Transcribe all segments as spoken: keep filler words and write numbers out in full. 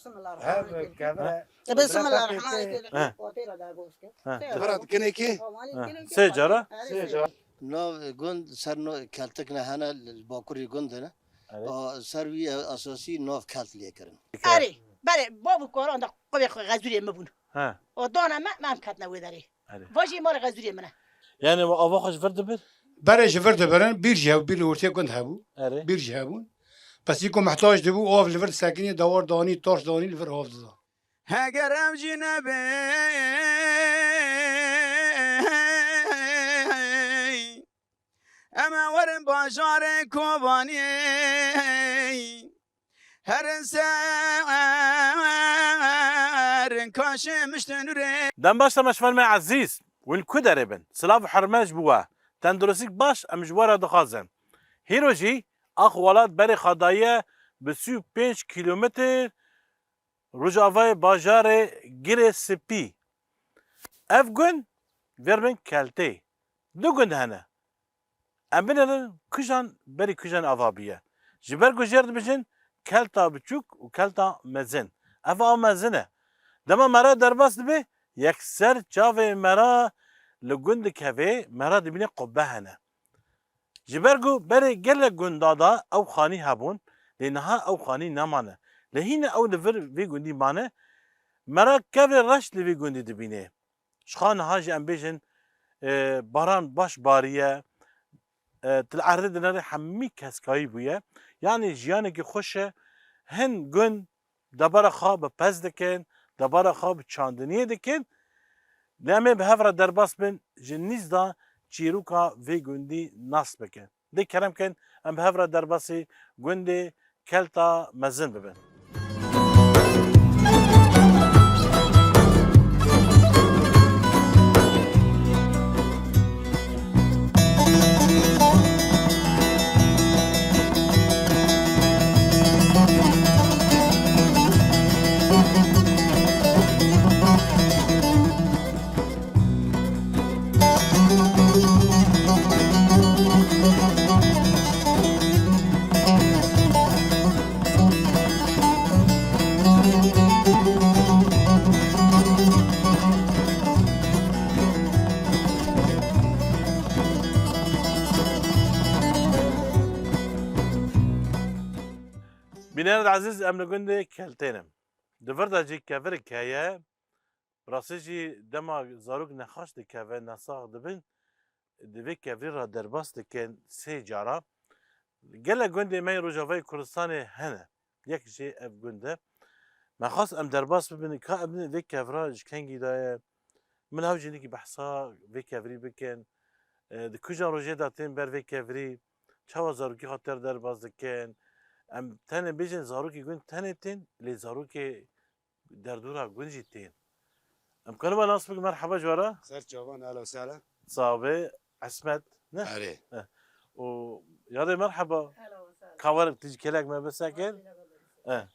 Bismillahirrahmanirrahim. Bismillahirrahmanirrahim. He. He. Sê cara? Sê cara? Nav gund ser no-, keltik ne hene, li bakurî gund hene. Evet. A, ser wî esasî nav kelt lê kirin. Erê, belê, bav û koran da qubê xwe xezûrê min bûn. He. O dana me, me em ketine wê derê. Erê. Va jî malê xezûrê min e. Yani ava xwe ji vir dibir? Berê ji vir dibirin, bîr jî hebû, bîr li ortê gund hebû. Erê. Bîr jî hebûn. Pesî ku mihtac dibû, av li vir disekinî, dewar danî, taş danî, li vir av dida. Heger ev jî nebe, em ê werin bajarê Kobaniyê. Her ser kaşê miştin rê. Dem baş temaşevanê me ezîz, hûn ku derê bin? Silav û hurmet ji bo we. Tenduristîk baş em ji we re dixwazin. Hîro jî Axwelat berê xwe daye bi sî û pênc kîlometr rojavayê bajarê Girê Spî. Ev gund vêr bin Keltê. Du gund hene. Em binêrin kujan berî kujan ava bûye. Ji ber ku jêr dibêjin Kelta Biçûk û Kelta Mezin. Ev a mezin e. Dema mera derbas dibe, yekser çavê mera li gund dikeve, mera dibîne qubbe hene. Ji ber ku berê gelek gunda da ew xanî hebûn, lê niha ew xanî nemane. Lê hîne ew li vir vê gundî mane, mera kevirê reş li vê gundî dibîne. Ji xwe niha jî em bêjin, e, baran baş bariye, e, tu li erdê dinêrî hemî keskayî bûye. Yanî jiyanekî xweş e. Hin gund debara xwe bi pez dikin, debara xwe bi çandiniyê dikin. Lê em ê bi hev re derbas bin, ji nîz de çîroka vê gundî nas bikin. Dê kerem kin, em bi hev re derbasî gundê Kelta Mezin bibin. Bînerên ezîz, em li gundê Keltê ne. Di vir de jî kevirek heye. Bi rastî jî dema zarok nexweş dikeve, nesax dibin, di vê kevirî re derbas dikin sê cara. Gelek gundê me yên Rojavayê Kurdistanê hene. Yek jê ev gund e. Me xwest em derbas bibin, ka em vê kevira ji kengî daye. Min hew jî hinekî behsa vê kevirî bikin. E, di kujan rojê de tên ber vê kevirî, çawa zarokî xwe ter derbas dikin. Em tenê bêjin zarokê gund tenê tên, lê zarokê derdora gund jî tên. Em karin we nas bikin, merheba ji we re. Ser çavan, ehla we sehla. Sabe, Esmet, ne? Erê. Eh. Û yadê merheba. Ehla we sehla. Kawer tu jî kêlek me bise kir. Eh.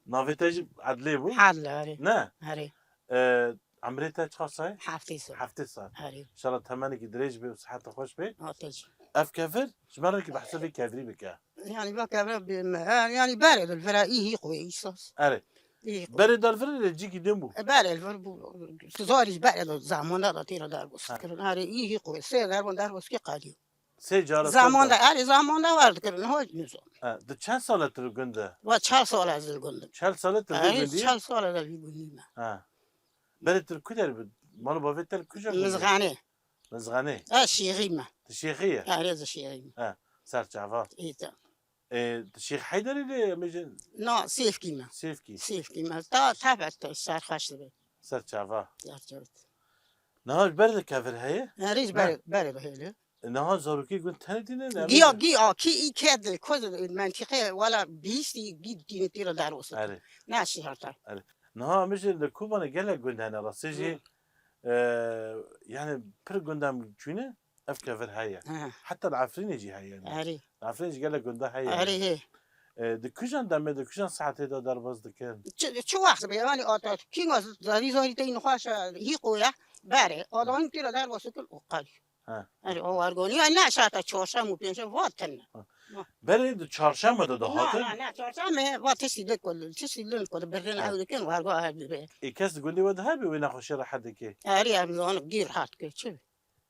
Navê te jî Edlê bû? Edlê, erê. Ne? Erê. Eh, emrê te çiqas e? Heftê sal. Heftê sal. Erê. Înşallah temenekî dirêj be û siheta xweş be. Ate jî. Ev kevir ji me re ki behsa vê kevirî bike. Yani bak evre bir me, yani berê de vira iyi koy isas. Erê. İyi koy. Berê de li vir lê cîkî din bû. E, berê li vir bû. Zarî berê de zamanda da têra derbas kirin. Erê iyi koy. Sê derbon derbas ki qaliyo. Sê cara. Zamanda, erê zamanda var dikirin. Hoj nizam. Ha, di çend sal e tu li gund e? Wa çar sal ez li gund im. Çar sal e tu li gund î? Çar sal ez li gund î me. Ha. Berê tu li ku derê bû? Mal û bavê te li kuja gund e? Mizganê. Mizganê. Ez şêxî me. Tu şêxî ye? Erê ez şêxî me. Ha, ser çava. Îta. E, tu Şêx Heyderî lê em bêjin? Na, Sêfkî me. Sêfkî. Sêfkî me. Ta tebet te ser xweş dibe. Ser çava. Ser çava. Niha ji ber de kevir heye? Erê ji ber, berê de heye. E, niha zarokê gund tenê tîne, ne? Giya, giya, ki î ked, koz, mentiqe, wala bîstî, gî tîne tîra derwasî. Erê. Ne şî harta. Erê. Niha em bêjin li Kobanê gelek gund hene, rastî jî, e, yani pir gundam çûne, ev kevir heye. He. Heta li Efrînê jî heye yani. Erê. Li Efrînê jî gelek gunda heye yani. Erê, he. E, di kujan demê, di kujan saetê de derbas dikin? Çi, çi wext be, yani ata, kî zarî zarî tey nixweş e, hî qoya, berê, adanî tîra derbas dikin û qal. Ha. Erê, o wargonî, yani ne saeta çarşem û pêncem, vatin. Ha. Berê di çarşemê de Na, dihatin? na, ne, çarşemê, va tiştî li ku, tiştî li ku, birrin Ha. ew dikin, wargo ev dibe. Ê kes di gundê we de hebî wê nexweşî rehet dike? Erê, em zanin, gî rehet ke, çi?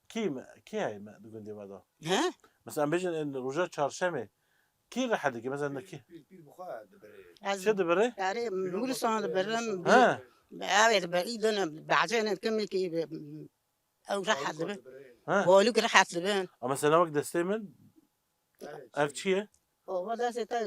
Kî me, kî heye me di gundê we de? He? Mesela em bêjin, ên roja çarşemê, kî rehet dike? Mesela ne kî? Pîr, pîr, pîr bi xwe dibirê. Ez Çi dibirê? Erê, Pîro Mûristan dibirê, dibirin, Mûristan. He. Ew ê dibir, î dine, behcene kimî kî, ew rehet dibin. He. Balûk rehet dibin. Ama mesela wek destê min, Ev çi ye? Ova destê te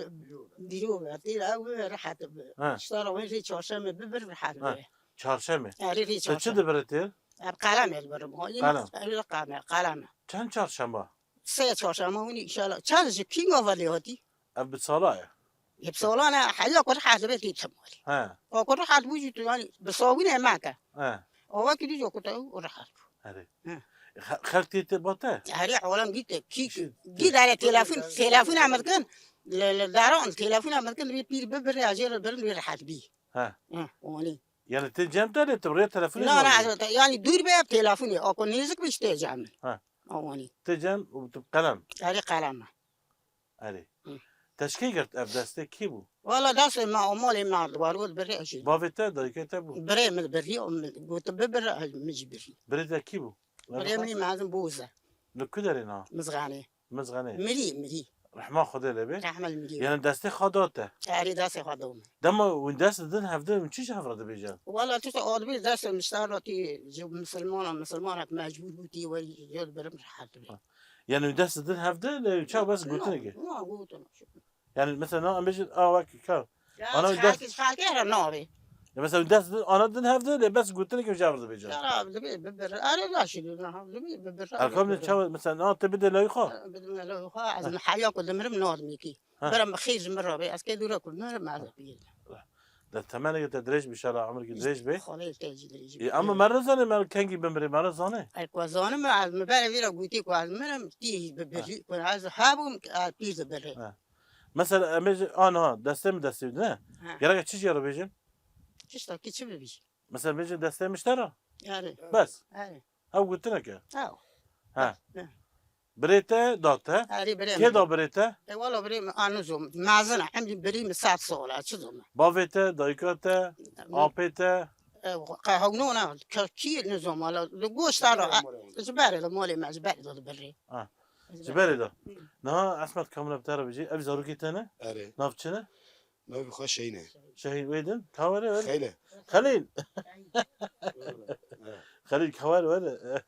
dîrû ve. Tîr ew bibe rehet bibe. Ha. Ştara wê rê çarşemê bibir rehet Ha. bibe. Çarşemê. Erê rê Te çi çarşemê. dibire têr? Ev qelemê dibirim. Ha, Qelem. Ev qelem, qelem. Çend çarşema? Sê çarşema hûnî inşallah. Çend ji kî gava lê hatî? Ev bi sala ye. Yê bi sala ne, heya ku rehet dibe tî temali. He. O ku rehet bû jî tu yani bi sawînê me ke. He. Ova ki dî ku te û rehet bû. Erê. He. Xe-, xelk tê te bate? Erê, olam gî te, kî, Şi-, gî dere telefon, telefon em dikin, li, li deran telefon em dikin, wî pîr bibire, ez jê re birim, wî rehet bî. He. He, onî. Yani te cem te de, te rê telefonê Na, na, nabî? ez te, yani dûr be telefonê, o ku nêzik be işte cem. He. Onî. Te cem û tu qelem? Erê, qelem. Erê. Hı. Te ji kê girt ev destê, kî bû? Wala destê me, o malê me, di wargot birê ez jî. Bavê te, dayikê te bû? Birê min birî, o min got bibir, ez min jî birî. Birê te kî bû? Birê min mezin Boz e. Li ku derê na? Mizganê. Mizganê. Mirî, mirî. Rehma Xwedê lê bê. Rehma li mirî. Yani destê xwe da te? Erê, destê xwe da min. Dema hûn dest didin hevdin, hûn çi ji hev re dibêjin? Wala tu te adibî destê min ji te re tî ji misilmana, misilmanek mecbûr bû tî werî jê birim rehet bê. Ha. Yani dest didin hevde, lê çaw bes gotinekê? Na, gotin. Yani mesela na, em bêjin, a, wek ka. Ya, Ana ji dest xelkê, ji xelkê re nabê. Ya mesela dest didin, ana din hevde, lê bes gotinekê ji hev re dibêjin. Ya, dibê bibir. Erê, ya şî dibir, ha, dibê bibir. Erkam ne çaw, mesela na, te bide lawî xwe? Bide lawî xwe, ez Ha. miheya ku dimirim nadimê kî. Ha. Birim bi xêr ji min re bê, ez kê dûre ku mirim, ez biyê. De temeneke te dirêj be, inşallah, emirkî dirêj be. Xwedê te jî dirêj Ê, be. Ama me re zane, me kengî bimrê, me re zane. Er ku zanim, ez mi berê vî re gotî ku ez mirim, tî bi birî, ku ez hebûm, ez pîr dibirê. Ha. Mesela, em ê ji, aniha, destê min destê ne? Ha. Gerek çi jê re bêjin? Tiştakî çi bibî? Mesela, bêjin destê min ji te re? Erê. Bes. Erê. Ew gotineke. Ew. Ha. Ne. Birê te da te? Erê, birê Kê min. da birê te? E, wala birê min, a, nizom. Mezin e, hemî birî min sed sal e, çi zom e? Bavê te, dayika te, Min- apê te? E, qe hewno ne, ke-, kî nizom, wala, li goş te re, e, ji berê li malê me, ji berê de li birê. Ha. Ji Ji berê. berê de. Hı. Niha Esmet kamera bi te re bijî, ev zarokê te ne? Erê. Nav çi ne? Navê xwe Şehîn e. Şehîn wê din, ka were, were. Xeyle. Xelîl. Xelîl, ka were, were.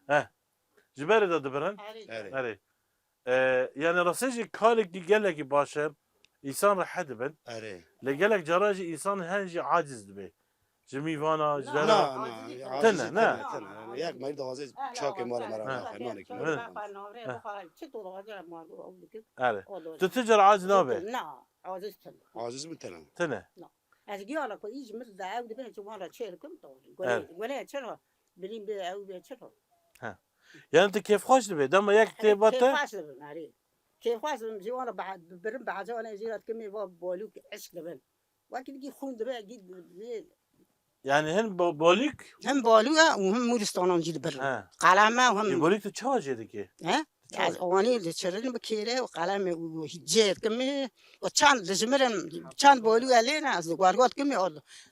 Heh. Ji berê de dibirin. Erê. Erê. Erê. Ee, yani rastê jî karekî gelekî baş e. Însan rehet dibin. Erê. Lê gelek cara jî însan hen jî aciz dibe. Ji mîvana, ji Na, dera. na, na, aciz Tene, tene, ne? tene, tene. Yak me dixwaze çakê mala me re naxe, nanekî me re naxe. Çi tu dixwaze me re ew dikin. Erê. O da Tu tu cara aciz nabe? Na, aciz tene. Aciz min tene. Tene. Na. Ez giyana ku î ji min de ew dibe, ji wan re çêr kim to. Gole, Evet. gole çira? Bilîn bê ew bê çira? Ha. Yani tu kêfxweş dibe, dema yek tê bate? Kêfxweş dibim, erê. Kêfxweş dibim, ji wan re beha-, birim behaca wan jî re dikimê va bolûk eşq dibin. Wekî dikî xûn dibe, gî dibe. Yani hem bo-, bolûk? Hem bolûk e û hem mûristanan jî dibirin. Ha. Qeleme û hem Ê, bolûk tu çawa jê dikê? He? Ez wanî diçirin bi kêre û qeleme û cê dikimê û çand dijmirim, çand bolû elê ne, ez wargot kimê o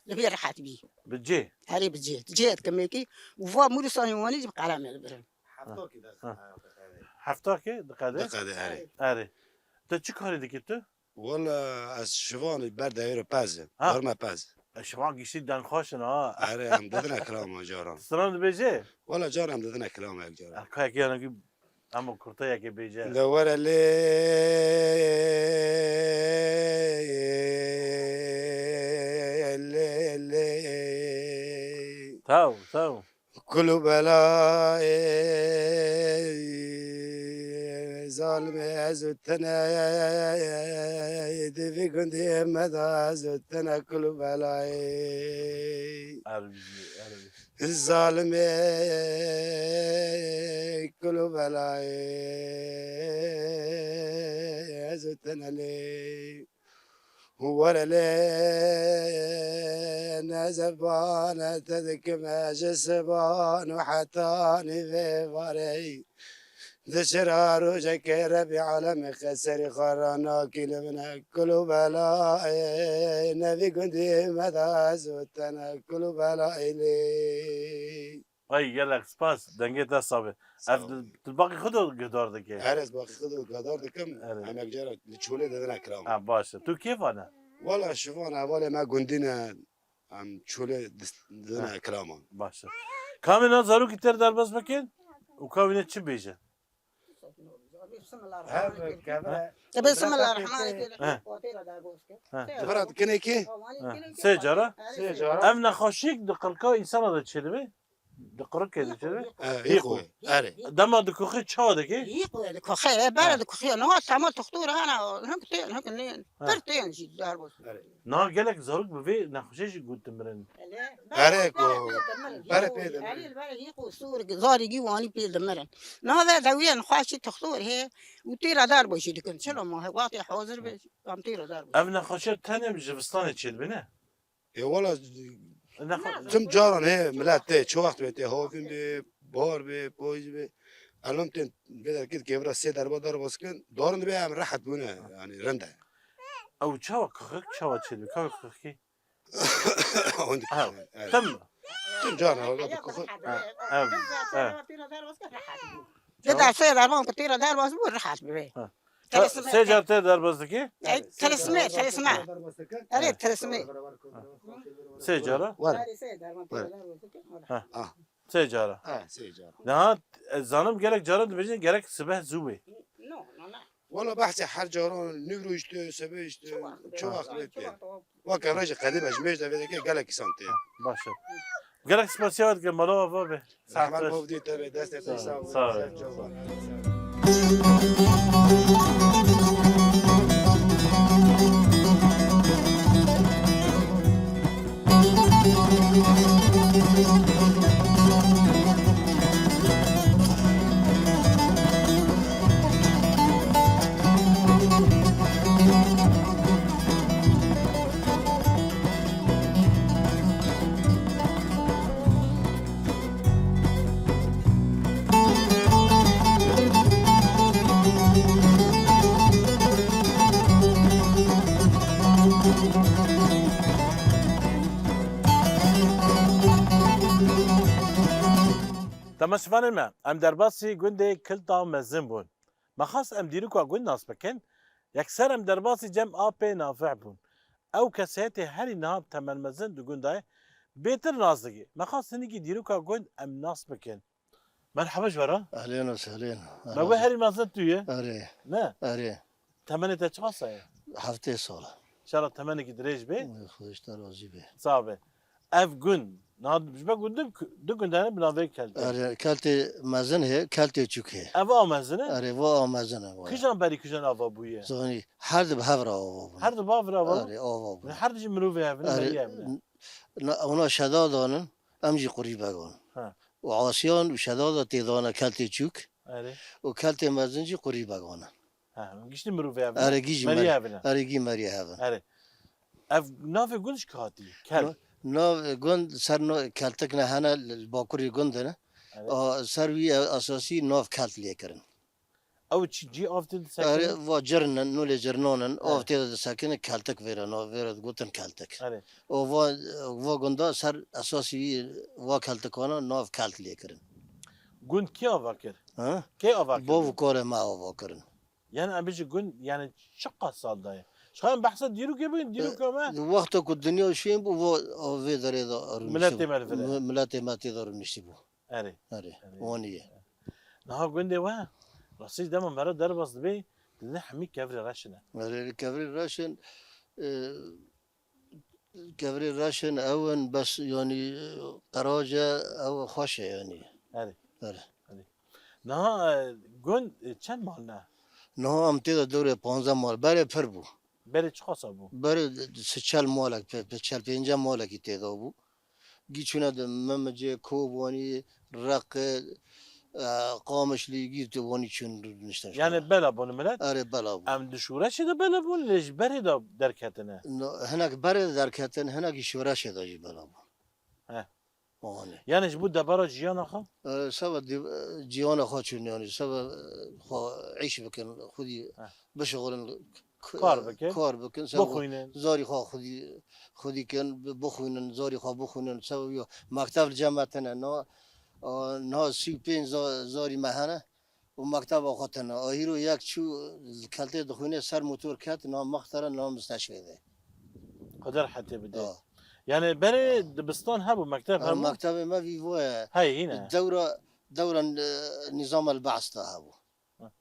li bê rehet bî. Bi cê? Herê bi cê. Cê dikimê kî û va mûristanê wanî jî bi qeleme dibirim. Hefta kî de Ha. qede. Hefta kî diqede? Diqede, erê. Erê. Tu çi karî dikî tu? Wala ez şivan ber devê re pez e. Ha. Ber me pez. E, şivan giştî dengxweş in ha. Erê, em didine kilama caran. Stran dibêje? Wala caran em didine kilama yek caran. Erkayek yanekî ama kurta yekê bêje. De were lê, lê, lê. Taw, taw. Kul û belayê zalimê ez û tene, di vî gundê me de ez û tene kul û belayê. Erbî, erbî. Zalimê kul û belayê ez û tene lê. Were lê nezebane te dikime ji siban û hetanî vê vareyî. Dişira rojekê Rebî alemê xeserî xwe ranakî li min e kul û belayê. Nevî gundî me de ez û te ne kul û belayê lê. Ay gelek spas, dengê te sabe. Sağ ol. Ev di, tu baqî xwe de guhdar dike. Erê, ez baqî xwe de guhdar dikim. Erê. Em yek cara li çolê de dine kiram. Ha, baş e. Tu kê vane? Wala şivan hevalê me gundî ne. Em çolê dis-, dine Ha. kilaman. Baş e. Kamê na zarokî ter derbas bikin û kavîne çi bêje? Bismillahirrahmanirrahim. Bismillahirrahmanirrahim. Ha. Bira dikinê kê? Ha. Sê cara? Sê cara. Ev nexweşiyek di qirka însana de çêdibe? Di qirikê de çêdibe? E, yîqo. Yîqo. Erê. Dema dikoxî çawa dikê? Yîqo dikoxî, e, bere Ha. dikoxî. Niha tema toxtor hene, him tên, him nên. Ha. Pir tên jî derbas. Erê. Niha gelek zarok bi vê nexweşê jî gund dimirin. Erê ku, bere pê dimirin. Erê, bere yîqo sor, zarî gî wanî pê dimirin. Niha ve dewiyên xweşî toxtor hê û têra derbas jî dikin. Çilo ma he, wextê hazir be, em têra derbas. Ev nexweşiya tenê bi zivistanê çêdibe ne? Ê wala Ne xwe- tim caran hê milet tê, çi wext bê tê, havîn bê, bahar bê, payîz bê. Elmam tên vê derkê dikê vira sê derba derbas kin, darin dibê em rehet bûne, yani rind e. Ew çawa kixik, çawa çêdibe? Kixik kixikî? Hûn dikişin, Ha, evet. Tim. Tim caran hava dikixin. Ha, ev, ev. Dida sê derban ku têra derbas bû, rehet bû. Ha. Telisme. Sê car tê derbas dikî? Ey, telisme, telisme. Erê, telisme. Sê cara? Were. Were. Ha. Ah. Sê cara. Ha, sê cara. Niha, ez zanim gelek caran dibêjin gerek sibeh zû bê. No, no, no. Wala behsê her caran nîv rû işte, sibeh işte, çi wext bê tê. Weke rojê qedîm e, ji mêj de vê deke gelek îsan tê. Baş e. Gelek spasiya we dikim, mala we ava be. Saet Rehmet baş. Mevdî te be, destê te sağ ol. Sağ ol. Ser çawa. Temaşevanên me, em derbasî gundê Kilta Mezin bûn. Me xwest em dîroka gund nas bikin, yekser em derbasî cem apê Nafih bûn. Ew kesayetê herî niha bi temel mezin di gund de ye, bêtir nas dike. Me xwest hinekî dîroka gund em nas bikin. Merheba ji we re. Ehlên û sehlên. Me got herî mezin tu ye. Erê. Ne? Erê. Temenê te çiqas e? Heftê sal e. Înşallah temenekî dirêj be. Xwedê ji te razî be. Sax be. Ev gund, niha ji ber ku du, du gund hene bi navê Keltê. Erê, Keltê mezin heye, Keltê çûk heye. Ev a mezin e? Erê, va a mezin e, va. Kijan berî kijan ava bûye? Zanî, her du bi hev re ava bûn. Her du bi hev re ava? Erê, ava bûn. Her du jî mirovê hev in, Erê, meriyê hev in. n-, na, ona şeda danin, em jî qurî vegan. Ha. Û asiyan û şeda da tê dana Keltê çûk. Erê. Û Keltê mezin jî qurî vegan e. Ha, giştî mirovê hev in. Erê, gî jî meriyê mer-, hev in. Erê, gî meriyê hev in. Erê. Ev navê gund ji ku hatî? Kel. Na-, nav, e, gund ser no-, keltik ne hene li, li bakurê gund ne. Evet. A, ser wî, e, esasî nav kelt lê kirin. Ew çi cî av tê disekinin? Erê, va cirin in, nolê cirinan in, Evet. av tê de disekinin, keltik vêre, nav vêre digotin keltik. Erê. O va, va gunda ser esasî wî va keltikana nav kelt lê kirin. Gund kê ava kir? Ha? Kê ava kir? Bav û kalê me ava kirin. Yani em bêjin gund, yani çiqas sal daye? Ji xwe em behsa dîrokê bikin, dîroka me. E, wexta ku dinya şên bû, va, vê derê de rûniştibû. Miletê me li vir e. Mi-, miletê me tê de rûniştibû. Erê. Erê. Erê. Wanî ye. Niha gundê we, rastî dema mera derbas dibê, didin hemî kevirê reş in e. Erê, kevirê reş in, e, kevirê reş in, ew in, bes, yanî, qerac e, ew xweş e, yanî. Erê. Erê. Erê. Niha, e, gund, e, çend mal ne? Niha em tê de dewrê panzdeh mal, berê pir bû. Berê çiqasa bû? Berê si çel malek, pe-, pe-, çel pênce malekî tê de bû. Gî çûne di Memicê, Kobanî, Reqê, e, Qamişlî, gî tu wanî çûn rûniştin. Yani bela bûn milet? Erê, bela bûn. Em di şoreşê de bela bûn, lê ji berê de derketine? No, hinek berê de derketin, hinekî şoreşê de jî bela bûn. He. Anî. Yani ji bo debara jiyana xwe? E, seba di-, e, ciyana xwe çûn yani. Seba, e, xwe îş bikin, xwedî Heh. bişixulin, k-, Kar e, bikin. kar bikin. Seba Bixwînin. zarî xwe xwedî, xwedî kin, bi-, bixwînin, zarî xwe bixwînin. Seba yo, mekteb li cem me tine. Na, a, na sî û pênc za-, zarî me hene. Û mekteba xwe tine. A hîro yek çû li keltê dixwîne ser motor ket, na mextera na misteşfê de. Xwedê rehetê bide. Ya. Yani berê Ha. dibistan hebû, mekteb Ha, hebû? mektebê me vî vo ye. Hey, hîne. Dewra, dewra, e, nîzam el Be's de hebû. Ha.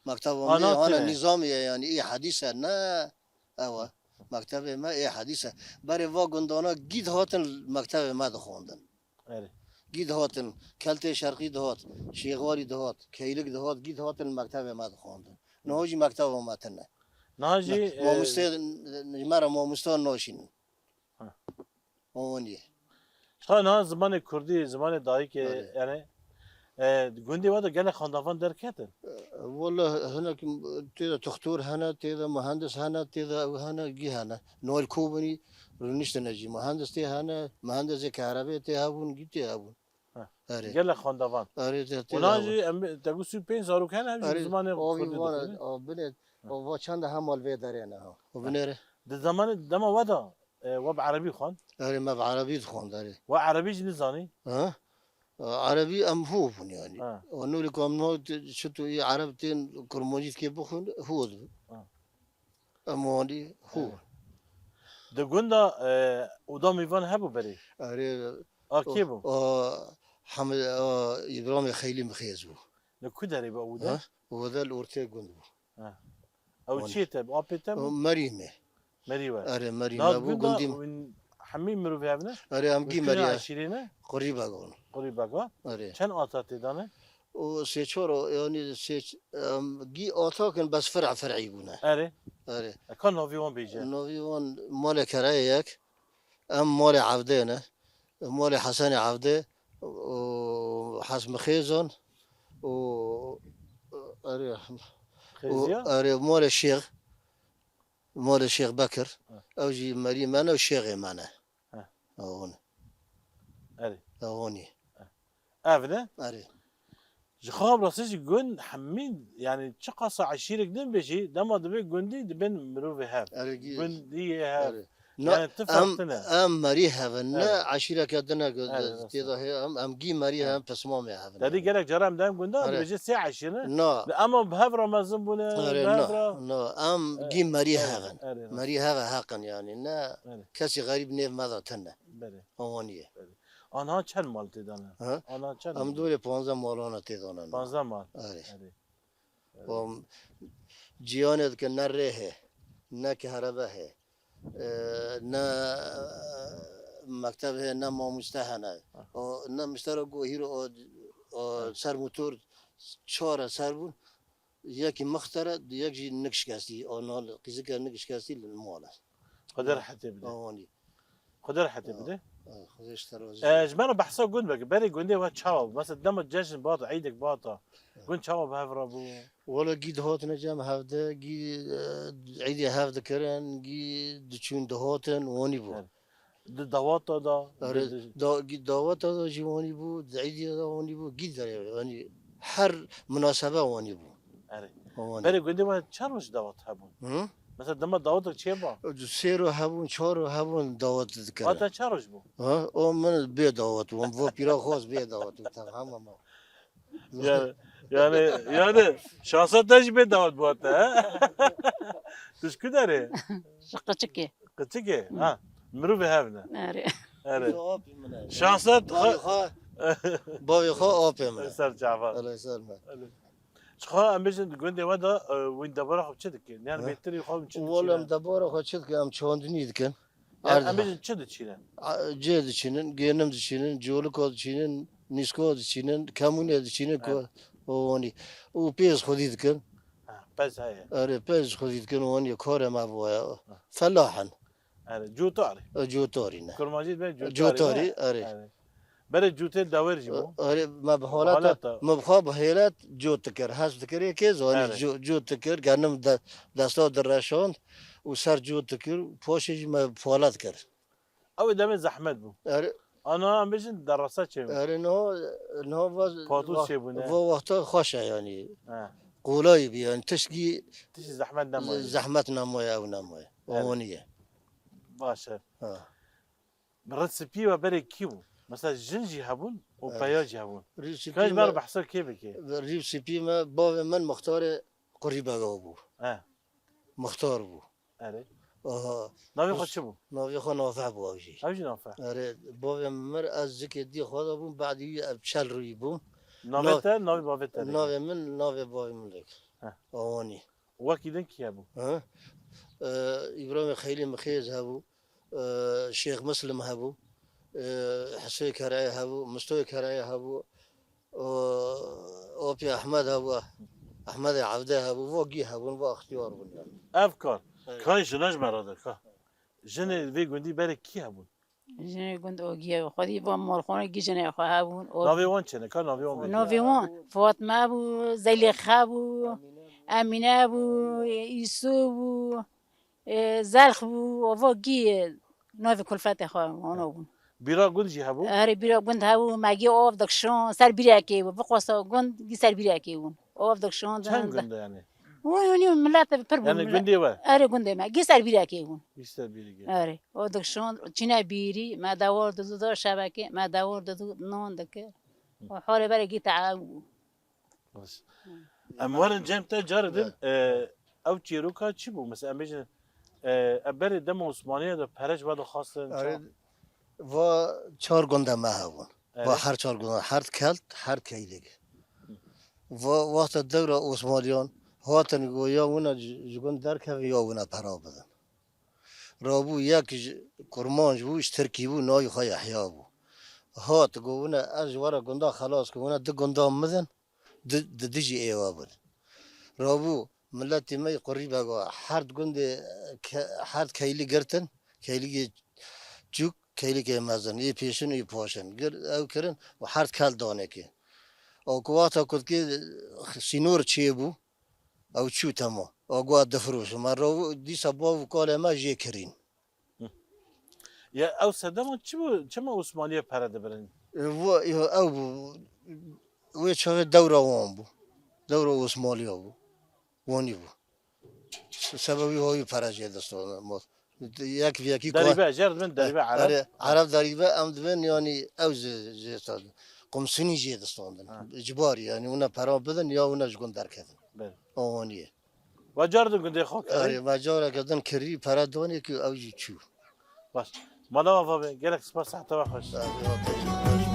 Mekteba Ana me hana tine. nîzamî ye yani, î hedîse ne, ew e. Mektebê me ê hedîse. Berê va gundana gî dihatin mektebê me dixwandin. Erê. Gî dihatin, Keltê Şerqî dihat, Şêxwarî dihat, Keylik dihat, gî dihatin mektebê me dixwandin. Niha jî mekteba me tine. Niha jî, Me-, e, mamostê, ji me re mamosta naşînin. Ha. Wan ye. Ji xwe niha zimanê kurdî, zimanê dayikê, Erê. yani, e, di gundê we de gelek xandavan derketin? E, wele hinek tê de toxtor hene, tê de muhendis hene, tê de ew hene, gî hene. Nal Kobinî rûniştine jî. Muhendis tê hene, muhendisê kehrebê tê hebûn, gî tê hebûn. Ha. Erê. Gelek xandavan. Erê, tê, tê Ona de jî hebûn. em, te got sî û pênc zarok hene, em jî Erê, zimanê avî kurdî van, dixwînin. a, binê, Ha. a, va çend hemal vê derê ne ha. O Ha. binêre. Di zamanê dema we de, e, we bi erebî xwend? Erê, me bi erebî dixwend, erê. We erebî jî nizanî? Ha? Erebî em hû bûn yani. Ha. O nûrî ku em no, çi tu yî ereb tên kurmancî dikê bixwin, hû dibin. Ha. Em wanî hû. Evet. Di gunda, e, oda mîvan hebû berê? Erê, A kê bû? o, Hemed, o, Îbramê Xeylî Mixêz bû. Li ku derê bû ew de? Ha? O de li ortê gund bû. Ha. Ew Wanî. çiyê te bû? Apê te O bû? Merî me. Merî we. Erê, Merî Nav me bû, gunda gundî me. win hemî mirovê hev ne? Erê, em gî Win Merî kîna he. eşîrê ne? Qurî Begon. Qurî Bega. Erê. Çend ata tê de ne? O sê çar o, yani sê ç-, em, gî ata kin bes fir'a fir'î bûne. Erê. Erê. E, ka navî wan bêje. Navî wan Malê Kereyê yek, em Malê Evdê ne. Malê Hesenê Evdê, o Hes Mixêzan, o, erê, Xêziya? o, erê, Malê Şêx. Malê Şêx Bekir, Ha. ew jî merî me ne û şêxê me ne. Ha. Ew hûn. Erê. Ew hûn ê. Ev ne? Erê. Ji xwe bi rastî jî gund hemî, yani çiqasa eşîrek din be jî, dema dibe gundî dibin mirovê hev. Erê, gî-, Gundî yê hev. erê. Na, Yani, tu em, fark tine. em merî hev in, ne Evet. eşîreke din e, Evet, tê de hê em, em gî merî Evet. hev in, pismamê hev in. Te dî gelek cara em dem gunda, Erê. dibêje sê eşîr ne? Na. Di ema bi hev re mezin bûne, Erê, bi hev na, re na, em Evet, gî merî evet, hev in. evet, evet. Merî hev e heq in yani, ne Evet. kesî xerîb nêv me de tine. Belê. Awan ye. Belê. Anha çend mal tê de ne? Ha? Anha çend Em mal? dorê panzdeh malana tê de ne. Panzdeh mal. Erê. Erê. Û cîhanê dike ne rê hê, ne kehrebe hê, e, ne mekteb hê, ne mamoste hene. Ha. O, ne miştera ku hîro o, o Ha. ser motor çar e ser bûn. Yekî mixtere, yek jî nik şikestî. O nal qîzike nik şikestî li mal e. Xwedê rehetê bide. Awanî. Xwedê rehetê bide. Xwedê ji te razî E, be. Ji me re behsa gund bike. Berê gundê we çawa bû? Mesela dema cejn bihata, eydek bihata, gund çawa bi hev re bû? Wele gî dihatine cem hev de, gî, e, eydê hev dikirin, gî diçûn dihatin, wanî bû. Evet. Di dawata da, Erê, di, di da, gî dawata da jî wanî bû, di eydê da wanî bû, gî derê, yanî her minasebe wanî bû. Erê. Wanî. Berê gundê we çar roj dawat hebûn? Hı? Mesela dema dawatek çêba? Sê ro hebûn, çar ro hebûn dawat dikir. Hata çar roj bû? Ha? O min bê dawat bû. Min vo pîra xwaz bê dawat bû. Tamam ama. Yani, yani, yani şansa te jî bê dawat bû hata, he? Tu ji ku derê? Ji Qiçikê. Qiçikê? Ha. Mirovê hev ne? Erê. Erê. Apê min e. Şansa Bavê xwe, bavê xwe apê min e. Ser çava. Elê ser me. Erê. Ji xwe em bêjin di gundê we de, e, wî debara xwe çi dikin? Yani Ha? bêtirî xwe çi dikin? Wele em debara xwe çi dikin? Em çandinî dikin. Yani em Erdha. bêjin çi diçînin? A, cê diçînin, gênim diçînin, colika diçînin, nîska diçînin, kemûnê diçînin, Evet. ko-, o wanî. Û pêz xwedî dikin. Ha, pez heye. Erê, pez xwedî dikin, wanî karê me bûye. Ha. Felah in. Erê, cotarî. E, cotarî ne. Kurmancî be cotarî Cotarî, ne? erê. Erê. Berê cûtê dawêr jî bû. Erê, me bi halata, Halata. me bi xwe bi hêlet cût dikir. Hez dikir, yekê zanî Erê. cû-, cût dikir, genim de, desta direşand û ser cût dikir, paşê jî me bi halet kir. Ew ê demê zehmet bû. Erê, Ana, em bêjin derasa çêbû. Erê, niha, niha va, Patû va, çêbûne. Va wexta xweş e, yanî. He. Qolayî bî, yanî tişkî Tiştî zehmet nemaye. Zehmet nemaye, ew nemaye. Evet. Ewanî ye. Baş e. Ha. Bi rî spî we berê kî bû? Mesela jin jî hebûn û Evet. peya jî hebûn. Rî spî Ka ji ber me, behsa kê bike? Rî spî me, bavê min muxtarê Qurîbega bû. He. Muxtar bû. Erê. Aha. Navê xwe çi bû? Navê xwe Nafe bû ew jî. Ew jî Nafe. Erê, bavê min mir, ez zikê dî xwe de bûm, badî wî ev çel rûyî bûm. Navê Nav-, te, navê bavê te de. Navê min, navê bavê min de. Heh. Awanî. Wekî din kî hebû? Hı? Ee, Îbrahîmê Xeylî Mixêz hebû. Ee, Şêx Muslim hebû. Ee, Husê Kereyê hebû. Mustoyê Kereyê hebû. Û Opî Ehmed hebû, Ehmedê Evdê hebû, vo gî hebûn, vo extiyar bûn yani. Ev kar. Evet. Kay jina ji me re de, ka. Jinê vê gundî berê kî hebûn? Jinê gund o gî hebû. Xwedî vo morxona gî jinê xwe hebûn. O Navê wan çi ne? Ka navê wan bêjin. Navê wan Fatma bû, Zelîxa bû, Emîne bû, Îso bû. E, Zelx bû, ava gî, e, navê kulfetê xwe, wana bûn. Bîra gund jî hebû? Erê, bîra gund hebû, me gî av dikşan, ser bîrekê bû. Biqwasa gund, gî ser bîrekê bûn. Av dikşan, Çend gund e yani? Û, û, û, millet pir bûn, Yani millet. Gundê we? Erê, gundê me. Gî ser bîrekê bûn. Gî ser bîrekê. Erê, av dikşan, çîne bîrî, me dewar didu, da şebekê, me dewar didu, nan dikir. Û halê berê gî teew bû. Baş. Hı. Em werin cem te carê din, Evet. e, ew çîroka çi bû? Mesela em bêjin, e, em berê dema Osmaniye de pere ji we dixwastin, Erê, çawa? Va çar gunda me hebûn. Evet. Va her çar gunda, her kelt, her keylik. Va wexta dewra Osmaniyan hatin go ya wina ji, ji gund derkevin ya wina pera bidin. Rabû yek ji kurmanc bû, ji Tirkî bû, navê xwe Yehya bû. Hat, got, wina ez ji we re gunda xelas kim, wina du gunda min din, di, di dijî êwa bûn. Rabû miletî me yê Qurîbega, herd gundê, ke-, herd keylî girtin, keylîkê çûk, keylîkê mezin, yê pêşin û yê paşin. Gir, ew kirin û herd kel danekê. Û ku wexta ku dikê sînor çêbû, ew çû tema. Ew got, "Difiroşim." Me re dîsa bav û kalê me jê kirîn. Hı. Ya ew sedema çi bû? Çima Osmaniye pere dibirin? E, vo-, yo, ew bû. Wê çaxê dewra wan bû. Dewra Osmaniya bû. Wanî bû. Sebebî hoyî pere jê destona. Yek vî yekî Derîbe, jê re dibin derîbe, Ereb. Erê, Ereb derîbe, em dibin, yanî ew jê, jê destandin. Qumsûnî jê destandin. Ha. Icbarî, yanî wina pera bidin ya wina ji gund derkevin. Belê. Awanî ye. Ve car din gundê xwe kirî? Erê, ve careke din kirî, pere danê ku ew jî çû. Baş. Mala we va be, gelek spas, heta we xweş. Erê, va te jî xweş.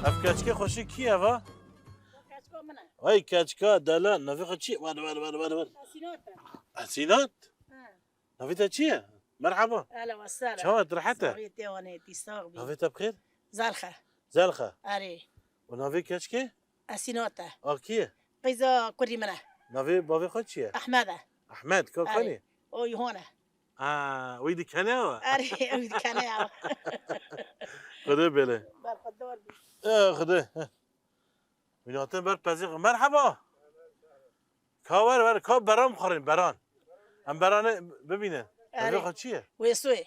Ev keçikê xweşik kî ye va? Keçika min e. Hey keçika dela, navê xwe çi? Wer, wer, wer, wer, wer. Hesînat e. Hesînat? He. Navê te çi ye? Merhaba. Ehlen ve sehlen. Çawa, tu rehet e? Saxî, te wanê, tî sax bî. Navê te bi xêr? Zelxe. Zelxe. Erê. Û navê keçikê? Esînat e. A kî ye? Qîza kurî min e. Navê bavê xwe çi ye? Ehmed e. Ehmed, ka Erê. Kanî? O yî hon e. Ha, wî dikene wa? Erê, wî dikene ya. Xwedê bêle. Berxwedar bî. E, Xwedê. Heh. Wî hatin ber pezê xwe. Merheba. Ka wer wer, ka beran bixwînin, beran. Em beranê bibînin. Erê. Navê xwe çi ye? Wêsoyê.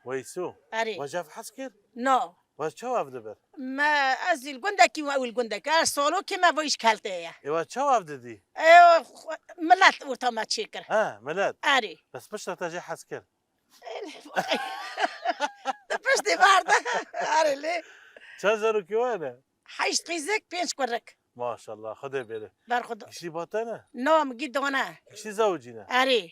Weyso. Erê. We ji ev hez kir? No. We çawa ev dibir? Me, ez li gundekî û ew li gundek. Her salo kê me ve îş kelteye. Ê we çawa ev didî? Ê, xwe-, milet orta me çêkir. He, milet. Erê. Bes piştre te jê hez kir. Di piştê ber de. Erê lê. Çend zarokê we ne? Heşt qîzik, pênc kurik. Maşallah, Xwedê bêre. Ber Xwedê. Giştî bate ne? Na, min gî dane. Giştî zewicîne? Erê.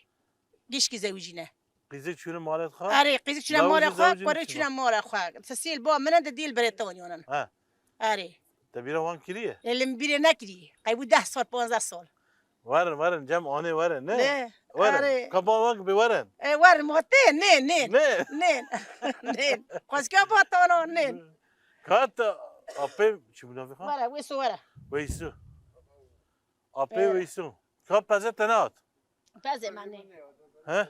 Gişkî zewicîne. Qîzik çûne malê xwe? Erê, qîzik çûne malê xwe, kurê çûne malê xwe. Sesîl ba min e, di dîl birê te wan yonin. Ha. Erê. Te bîra wan kiriye? Lê min bîrê nekiriye. Qey bû deh sal, panzdeh sal. Werin, werin, cem anê werin, ne? Ne, Werin. Erê. Ka ba wek bi werin. E, werin, ma tê, nê, nê. Ne? Nê, nê. Xwezka ba tano, nê. Kat apê, çi bu navê xwe? Were, Wêso were. Weysu. Apê Were. Weysu. Ka peze te nehat? Pezê me nê. He?